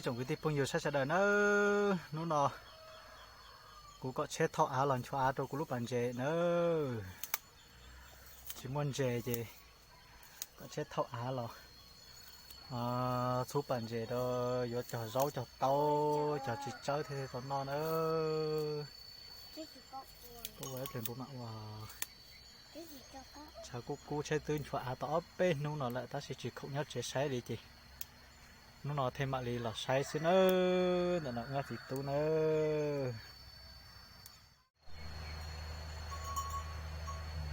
Tsoom kwv tij phooj ywg saib sawv daws nawb, hnub no kuv kom tsheb thauj av los nchuav av rau kuv lub pas ntses nawb. Tsis muaj ntses ces kom tsheb thauj av los txhub pas ntses rau yuav cog zaub cog taub cog txiv tsawb thiaj tau noj nawb. Tshav kub kub tsheb twb nchuav av tau ob peb hnub no lawm tab sis tsis khoom nyob tsev saib li ces hnub no thiaj mam li los saib xwb nawb. Ntawm no wb txiv tub nawb.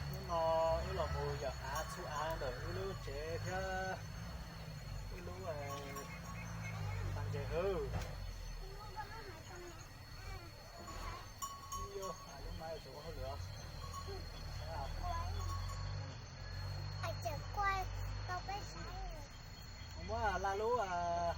Hnub no wb los mus yawm av txhub av ntawm wb lub tsev thiab wb lub pas ntses hwb. Muab la lub, saib.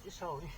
Ib sau ni.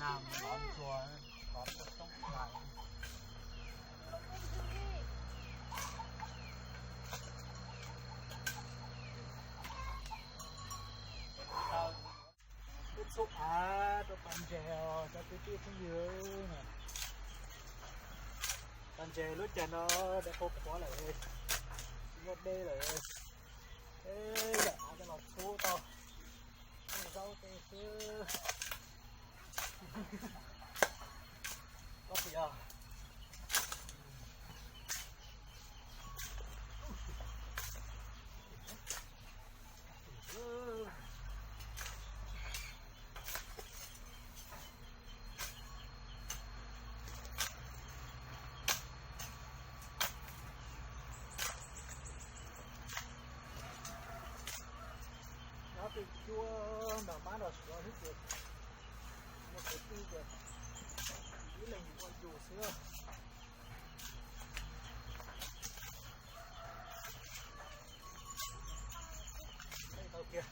Lov ntsuag, lov toj roob tas. Peb txhub av rau pas ntses os cov kwv tij phooj ywg. Pas ntses lub caij no dej qhuav qhuav lawm, tsis muaj dej lawm. Peb yam av coj los txhub tau zaub tej xwb. Koj puas yog? Nyob twj cuab nram mab nram suav xwb ces muaj kwv tij ces ib leeg ua yus xwb. Tau kiag.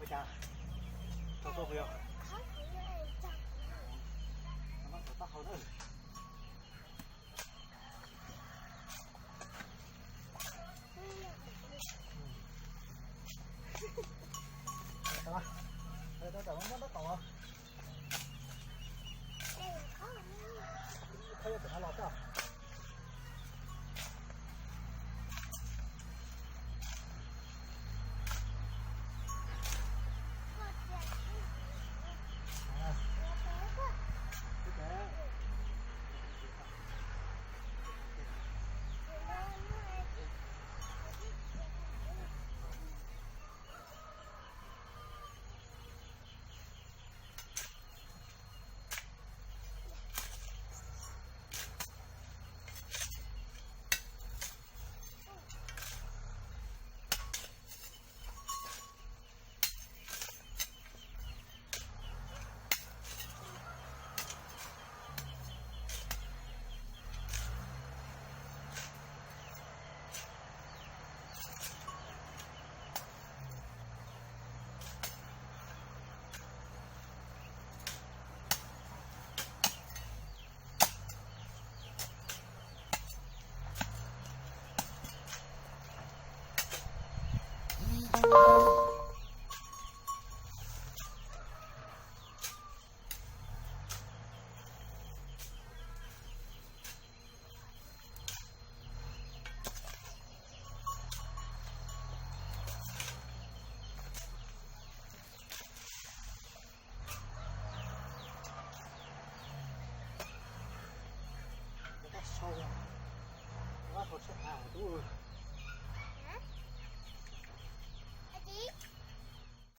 Ua cas? Tau tuaj puas yog? Noj tau taub hau na. Tau, tau, tau, muab tab tom. Khawb yuav pem no los tso.